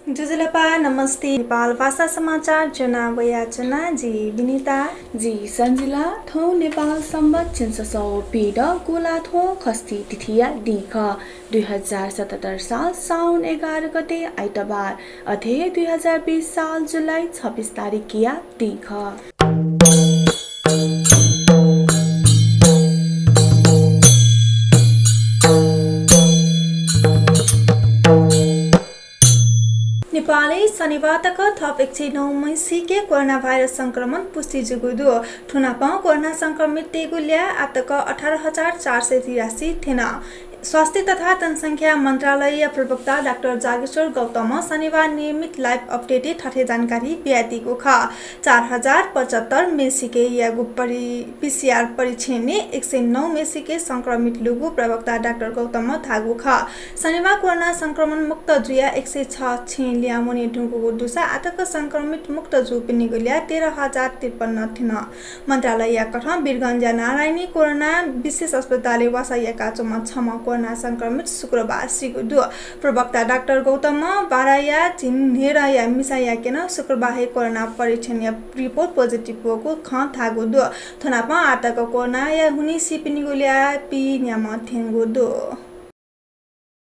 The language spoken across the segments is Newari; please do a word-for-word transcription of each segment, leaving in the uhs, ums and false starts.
ज्वजलपा, नमस्ते। नेपाल भाषा समाचार ज्वना वयाच्वना, जि विनिता। जि सञ्जिला। थौं नेपाल संवत् झिंछसः व पीदँ गुंलाथ्व खष्ठी तिथिया दिं खः। दुई हजार सतहत्तर साल साउन एघार गते आइतबार, अथे दुई हजार बीस साल जुलाई छब्बीस तारिखया दिं खः। नेपालय् शनिबार तक थप एक सय नौ म्हय्सिके कोरोना भाइरस संक्रमण पुष्टि जूगु दु। थुनापं कोरोना संक्रमिततय्गु ल्याः आःतक अठार हजार चार सय तिरासी थ्यन। स्वास्थ्य तथा जनसंख्या मन्त्रालयया प्रवक्ता डाक्टर जागेश्वर गौतमं शनिबार नियमित live update-य् थथे जानकारी बियादीगु खः। चार हजार पचहत्तर म्हय्सिके याःगु परि-, PCR परीक्षणय् एक सय नौ म्हय्सिके संक्रमित लूगु प्रवक्ता डाक्टर गौतमं धाःगु खः। शनिबार कोरोना संक्रमण मुक्त जुयाः एक सय छ म्हय् ल्याहां वने धुंकूगु दुसा आःतक संक्रमित मुक्त जूपिनिगु ल्याः तेह्र हजार त्रिपन्न थ्यन। मन्त्रालयया कथं वीरगंजया नारायणी कोरोना विशेष अस्पतालय् वासः याकाच्वंम्ह छम्ह कोरोना संक्रमित शुक्रबार सीगु दु। प्रवक्ता डाक्टर गौतमं बाराया झिंन्हय्दँया मिसायाके नं शुक्रबार हे कोरोना परीक्षणया report positive वःगु खँ धाःगु दु। थुनापं आःतक कोरोनाया हुनिं सीपिनिगु ल्याः पीन्याम्ह थ्यंगु दु।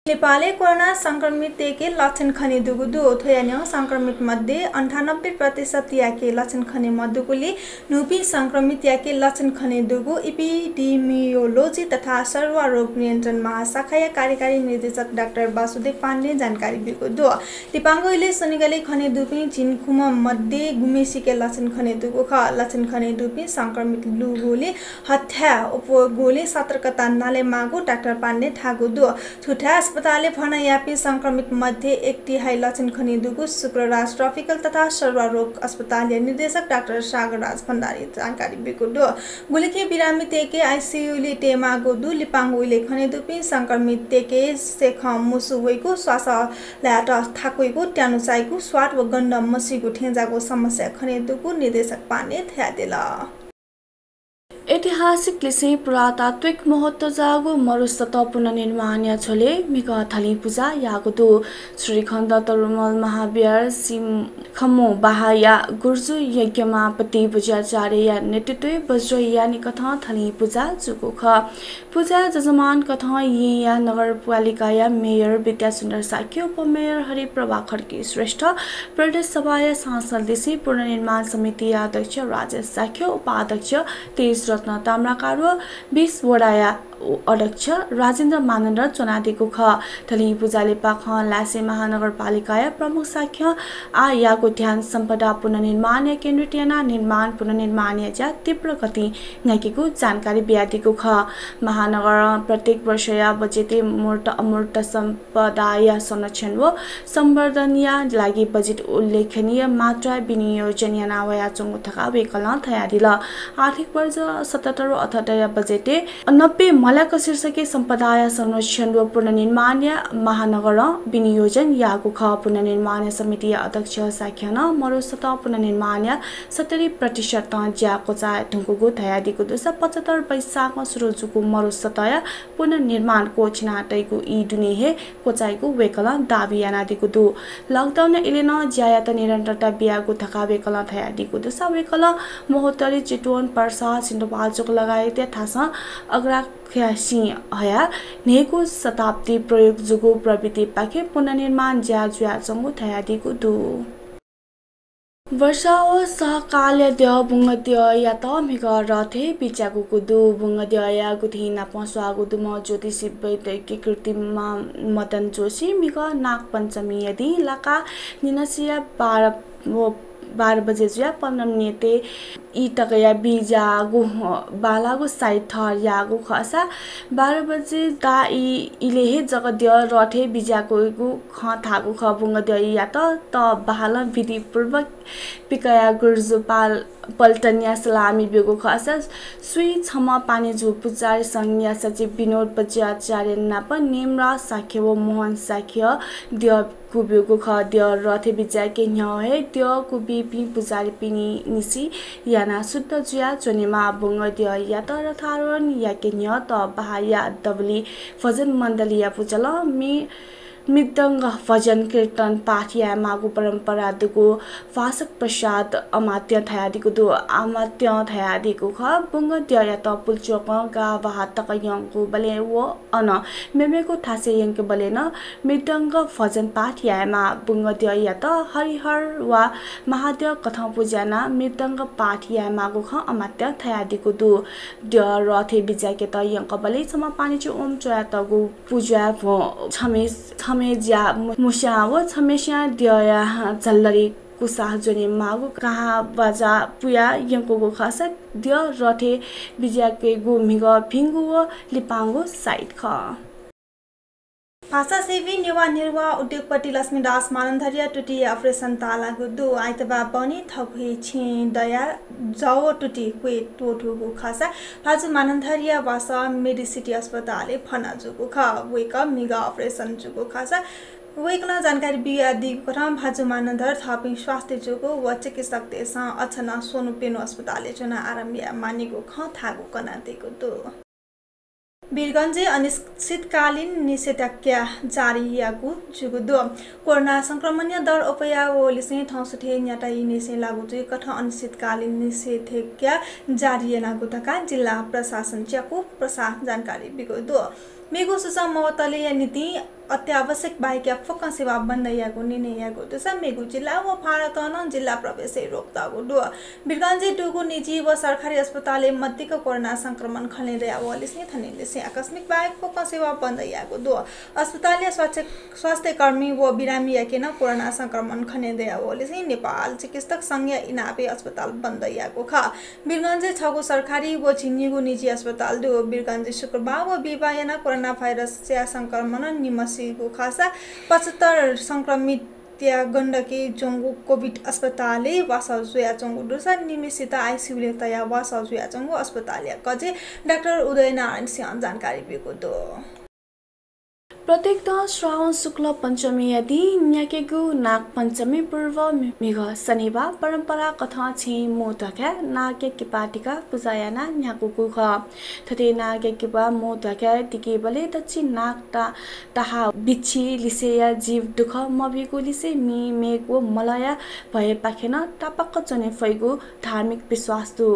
नेपालय् कोरोना संक्रमिततय्के लक्षण खने दुगु दु। थ्वया न्ह्यः संक्रमित मध्ये अन्ठानब्बे प्रतिशतयाके लक्षण खने मदुगुलिं न्हूपिं संक्रमितयाके लक्षण खने दुगु epidemiology तथा सरुवा रोग नियन्त्रण महाशाखाया कार्यकारी निर्देशक डाक्टर वासुदेव पाण्डें जानकारी ब्यूगु दु। लिपांगु इलय् स्वनिगलय् खने दुपिं झिंखुम्ह मध्ये गुम्हेसिके लक्षण खने दुगु खः। लक्षण खने दुपिं संक्रमित लूगुलिं हथाय् अप्वःगुलिं सतर्कता नालेमाःगु डाक्टर पाण्डें धाःगु दु। थुथाय् अस्पतालय् भर्ना याःपिं संक्रमित मध्ये एक तिहाई लक्षण खने दुगु शुक्रराज ट्रपिकल तथा सरुवा रोग अस्पतालया निर्देशक डाक्टर सागरराज भण्डारीं जानकारी ब्यूगु दु। गुलिखे बिरामीतय्के ICU-लय् तयेमाःगु दु। लिपांगु इलय् खने दुपिं संक्रमिततय्के सेखं मुसु वइगु, श्वास लायेत थाकुइगु, त्यानु चाइगु, स्वाद व गन्ध मसीगु थेंज्याःगु समस्या खने दुगु निर्देशक पाण्डें धयादिल। ऐतिहासिक लिसें पुरातात्विक महत्व जाःगु मरुसत पुनर्निर्माणया झ्वलय् म्हिगः थलिं पुजा याःगु दु। श्रीखण्ड तरुमल महाविहार सिंखमु बाहाया गुर्जु यज्ञमापति बज्राचार्यया नेतृत्वय् वज्रयानी कथं थलिं पुजा जूगु खः। पुजाय् जजमान कथं येँया नगरपालिकाया मेयर विद्यासुन्दर शाक्य, उपमेयर हरिप्रभा खड्गी श्रेष्ठ, प्रदेश सभाया सांसद लिसें पुनर्निर्माण समितिया अध्यक्ष राजेश शाक्य, उपाध्यक्ष तेजरत्न ताम्राकार व बीस वडाया अध्यक्ष राजेन्द्र मानन्धर च्वनादीगु खः। थलिं पुजालय् पाखं लासे महानगरपालिकाया प्रमुख शाक्यं आः याःगु ध्यान सम्पदा पुनर्निर्माणया केन्द्रित यानाः निर्माण पुनर्निर्माणया ज्या तीव्र गतिं न्ह्याकेगु जानकारी बियादीगु खः। महानगरं प्रत्येक वर्षया बजेटय् मूर्त अमूर्त सम्पदाया संरक्षण व सम्वर्धनया लागि बजेट उल्लेखनीय मात्राय् विनियोजन याना वयाच्वंगु धकाः वय्कलं धयादिल। आर्थिक वर्ष सतहत्तर व अठहत्तरया बजेटय् नब्बे म्हल्याक शीर्षकय् सम्पदाया संरक्षण व पुनर्निर्माणया महानगरं विनियोजन याःगु खः। पुनर्निर्माण समितिया अध्यक्ष शाक्यं मरुसत पुनर्निर्माणया सत्तरी प्रतिशतं ज्या क्वचाये धुंकूगु धयादीगु दुसा पचहत्तर वैशाखं सुरु जूगु मरुसतया पुनर्निर्माण क्वःछिना तइगु ई दुने हे क्वचाइगु वय्कलं दाबी यानादीगु दु। लकडाउन इलय् नं ज्यायात निरन्तरता बियागु धकाः वय्कलं धयादीगु दुसा वय्कलं महोत्तरी, चितवन, पर्सा, सिन्धुपाल्चोक लगायतया थासं अग्राख्यासिं हयाः न्हय्गू शताब्दी प्रयोग जूगु प्रविधिपाखें पुनर्निर्माण ज्या जुयाच्वंगु धयादीगु दु। वर्षा व सहकालया द्यः बुंगद्यःयात म्हिगः रथय् बिज्याकूगु दु। बुंगद्यःया गुथिं नापं स्वाःगु दुम्ह ज्योतिषी वैद्यकीय कृतिमा मदन जोशी म्हिगः नागपञ्चमीया दिं लाका निनसिया बाह्र व बाह्र बजे जुयाः पन्ध्र मिनेटय् ई तकया बिज्याःगु, बांलाःगु साइत ठहर याःगु खःसा बाह्र बजे ता ई इलय् हे जक द्यः रथय् बिज्याकूगु खँ धाःगु खः। बुंगद्यःयात त बहालं विधिपूर्वक पिकयाः गुर्जु पाल पल्टनया सलामी ब्यूगु खःसा स्वीछम्ह पानीझु पुजारी संघया सचिव विनोद बज्राचार्य नाप नेमराज शाक्य व मोहन शाक्य द्यः कुब्यूगु खः। द्यः रथय् बिज्याके न्ह्यः हे द्यः कुबीपिं पुजारीपिनि निसि यानाः शुद्ध जुयाः च्वनेमाः। बुंगद्यःयात रथारोहण याके न्ह्यः त बहाःया दबली भजन मण्डलीया पुचलं मे मृदंग भजन कीर्तन पाठ यायेमाःगु परम्परा दुगु वासक प्रसाद अमात्यं धयादीगु दु। अमात्यं धयादीगु खः, बुंगद्यःयात पुल्चोकं गाः बाहाः तक यंकूबलय् व अन मेमेगु थासय् यंकेबलय् नं मृदंग भजन पाठ यायेमाः। बुंगद्यःयात हरिहर वा महाद्यः कथं पुज्यानाः मृदंग पाठ यायेमाःगु खँ अमात्यं धयादीगु दु। द्यः रथय् बिज्याकेत यंकबलय् छम्ह पानीची ओम च्वयातःगु पुज्याय् भ्वं छम्हे, छम्हे ज्या मु-, मुस्यां व छम्हेस्यां द्यःया झल्लरी कुसाः ज्वनेमाःगु काहां बाजा पुयाः यंकूगु खःसा द्यः रथय् बिज्याकेगु म्हिगः भिंगु व लिपांगु साइत खः। भाषासेवी नेवाः निर्वाह उद्योगपति लक्ष्मीदास मानन्धरया तुतिया operation ताःलाःगु दु। आइतबाः बहनी थःगु हे छेँय् दयाः जव तुति क्वय् त्वःतूगु खःसा भाजु मानन्धरया वासः मेडिसिटी अस्पतालय् भर्ना जूगु खः। वय्कः म्हिगः operation जूगु खःसा वय्कलं जानकारी बियादीगु कथं भाजु मानन्धर थःपिं स्वास्थ्य जूगु व चिकित्सकतय्सं अझ नं स्वन्हु प्यन्हु अस्पतालय् च्वनाः आराम यायेमानिगु खँ धाःगु कनादीगु दु। वीरगञ्जय् अनिश्चितकालीन निषेधाज्ञा जारी याःगु जूगु दु। कोरोना संक्रमणया दर अप्वया वःलिसें थौंसुथय् न्याता इनिसें लागू जुइकथं अनिश्चितकालीन निषेधाज्ञा जारी यानागु धकाः जिल्ला प्रशासन ज्याकू प्रसाद जानकारी बीगु दु। मेगु सूचना मवतलेया निंतिं अत्यावश्यक बाहेकया फुक्क सेवा बन्द यायेगु निर्णय याःगु दुसा मेगु जिल्ला व भारतं नं जिल्ला प्रवेशय् रोक तःगु दु। वीरगञ्जय् दुगु निजी व सरकारी अस्पतालय् मदिक्क कोरोना संक्रमण खनेदया वःलिसें थनिंलिसें आकस्मिक बाहेक फुक्क सेवा बन्द याःगु दु। अस्पतालया स्वास्थ्य, स्वास्थ्यकर्मी व बिरामीयाके नं कोरोना संक्रमण खनेदया वःलिसें नेपाल चिकित्सक संघया इनापय् अस्पताल बन्द याःगु खः। वीरगञ्जय् छगू सरकारी व झिंनिगू निजी अस्पताल दु। वीरगञ्जय् शुक्रबार व बिहिबार यानाः कोरोना भाइरसया संक्रमणं निम्ह सीगु खःसा पचहत्तर संक्रमित या गण्डकी च्वंगु कोभिड अस्पतालय् वासः जुयाच्वंगु दुसा निम्हेसित आइसियुलय् तयाः वासः जुयाच्वंगु अस्पतालया कजय् डाक्टर उदयनारायण सिंहं जानकारी ब्यूगु दु। प्रत्येकं श्रावण शुक्ल पञ्चमीया दिं न्याकेगु नागपञ्चमी पूर्व म्हिगः शनिबाः परम्परा कथं छेँय् मू ध्वाखाय् नागया किपा दिकाः पुजा यानाः न्याकूगु खः। थथे नागया किपा मू ध्वाखाय् दिकेबलय् दच्छि नाग ता-, ताहाः बिच्छी लिसेया जीव दुःख मबीगु लिसे मि, मेघ व मलया भयपाखें नं तापाक्क च्वने फइगु धार्मिक विश्वास दु।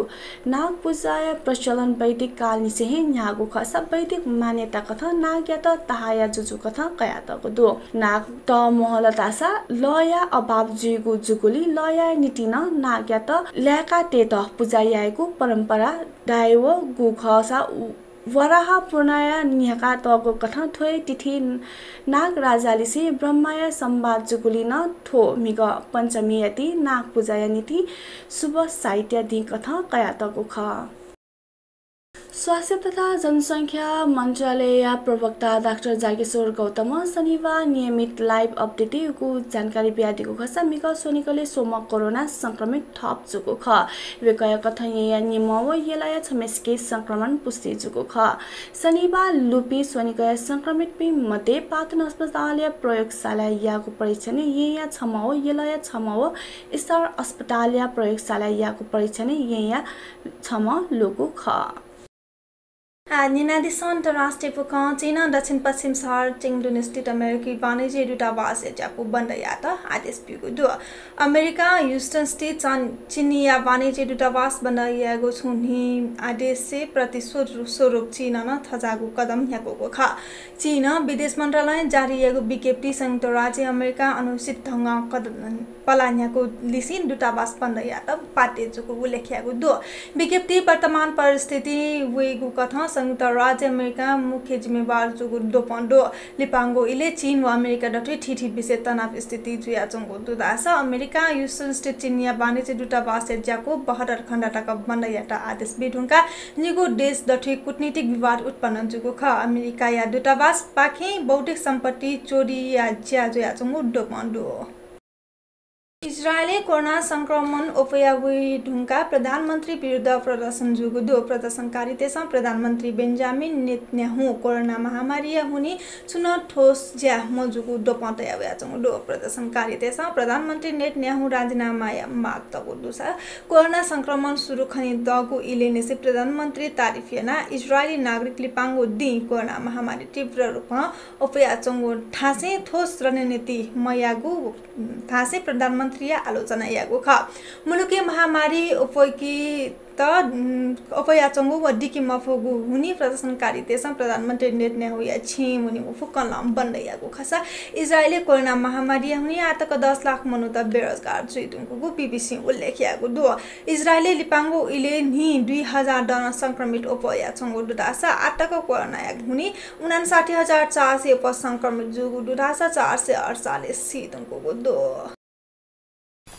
नाग पुजाया प्रचलन वैदिक कालनिसें हे न्ह्याःगु खःसा वैदिक मान्यता कथं नागयात ताहाःया जुजु कथं कयातःगु दु। नाग तःम्वहल धाःसा लःया अभाव जुइगु जूगुलिं लःया निंतिं नं नागयात लाय्कातयेत पुजा यायेगु परम्परा दाइ वःगु खःसा उ-, वराह पुराणय् न्ह्याकातःगु कथं थ्व हे तिथि नाग राजालिसें ब्रह्माया संवाद जूगुलिं नं थ्व म्हिगः पञ्चमीया दिं नाग पुजाया निंतिं शुभ साहित्यया दिं कथं कयातःगु खः। स्वास्थ्य तथा जनसंख्या मन्त्रालयया प्रवक्ता डाक्टर जागेश्वर गौतमं शनिबाः नियमित live update-य् उगु जानकारी बियादीगु खःसा म्हिगः स्वनिगलय् स्वम्ह कोरोना संक्रमित थप जूगु खः। वय्कःया कथं येँया निम्ह व यलया छम्हेसिके संक्रमण पुष्टि जूगु खः। शनिबाः लुपिं स्वनिगःया संक्रमितपिं मध्ये पाटन अस्पतालया प्रयोगशालाय् याःगु परीक्षणय् येँया छम्ह व यलया छम्ह व इस्टार अस्पतालया प्रयोगशालाय् याःगु परीक्षणय् येँया छम्ह लूगु खः। आः न्यनादिसँ अन्तर्राष्ट्रिय बुखँ। चीनं दक्षिण पश्चिम शहर चेङडुन स्थित अमेरिकी वाणिज्य दूतावासया ज्याकू बन्द यायेत आदेश ब्यूगु दु। अमेरिका ह्युस्टन स्थित चान-, चिनिया वाणिज्य दूतावास बन्द यायेगु छुं न्हि आदेशय् प्रतिशोध स्वरूप चीनं नं थज्याःगु कदम न्ह्याकूगु खः। चीनं विदेश मन्त्रालयं जारी याःगु विज्ञप्तिइ संयुक्त राज्य अमेरिका अनुचित ढंगं कद-, पलाः न्ह्याकूलिसें दूतावास बन्द यायेत बाध्य जूगु उल्लेख याःगु दु। विज्ञप्तिइ वर्तमान परिस्थिति वइगु कथं संयुक्त राज्य अमेरिका मुख्य जिम्मेवार जूगु द्वपं दु। लिपांगु इलय् चीन व अमेरिका दथुइ थीथी विषयय् तनाव स्थिति जुयाच्वंगु दु धाःसा अमेरिकां ह्युस्टन स्थित चिनिया वाणिज्य दूतावासया ज्याकू बहत्तर घण्टा तक बन्द यायेत आदेश बी धुंकाः निगू देश दथुइ कूटनीतिक विवाद उत्पन्न जूगु खः। अमेरिकाया दूतावासपाखें बौद्धिक सम्पत्ति चोरीया ज्या जुयाच्वंगु द्वपं दु। इजरायलय् कोरोना संक्रमण अप्वया वये धुंकाः प्रधानमन्त्री विरुद्ध प्रदर्शन जूगु दु। प्रदर्शनकारीतय्सं प्रधानमन्त्री बेन्जामिन नेतन्याहु कोरोना महामारीया हुनिं छुं नं ठोस ज्या मजूगु द्वपं तयावयाच्वंगु दु। प्रदर्शनकारीतय्सं प्रधानमन्त्री नेतन्याहु राजीनामाया माग तःगु दुसा कोरोना संक्रमण सुरु खनेदःगु इलय् निसें प्रधानमन्त्री तारिफ यानाः इजरायली नागरिक लिपांगु दिं कोरोना महामारी तीव्र रूपं अप्वयाच्वंगु धासें ठोस रणनीति मयाःगु धासें प्रधानमन्त्रीया आलोचना याःगु खः। मुलुकय् महामारी अप्वय्केत, उम्, अप्वयाच्वंगु व दिके मफुगु हुनिं प्रदर्शनकारीतय्सं प्रधानमन्त्री नेतन्याहुया छेँय् वनेगु फुक्कं लं बन्द याःगु खःसा इजरायलय् कोरोना महामारीया हुनिं आःतक दस लाख मनूत बेरोजगार जुइधुंकूगु बीबीसीं उल्लेख याःगु दु। इजरायलय् लिपांगु इलय् न्हि दुई हजार दँ संक्रमित अप्वयाच्वंगु दुधाःसा आःतक कोरोनाया हुनिं उनान्साठी हजार चार सय अप्व संक्रमित जूगु दुधाःसा चार सय अड्चालिस सीधुंकूगु दु।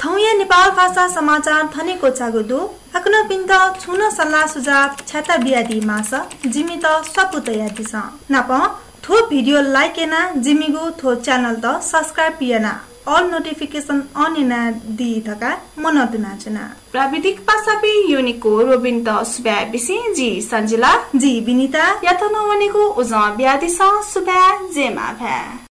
थौंया नेपाल भाषा समाचार थन हे क्वचाःगु दु। हाकनं छिकपिन्त छुं नं सल्लाह सुझाव छ्याता बियादी माःसा जिमित स्वापू तयादिसँ। नापं थ्व video like यानाः जिमिगु थ्व channel त subscribe यानाः all notification on यानादी धकाः मनंतुनाच्वना। प्राविधिक पासापिं योनिको रोबिनत सुभाय् बिसें जि सञ्जिला। जि बिनिता। यात नं वनेगु उजं बियादिसँ। सुभाय्, जय मांभाय्।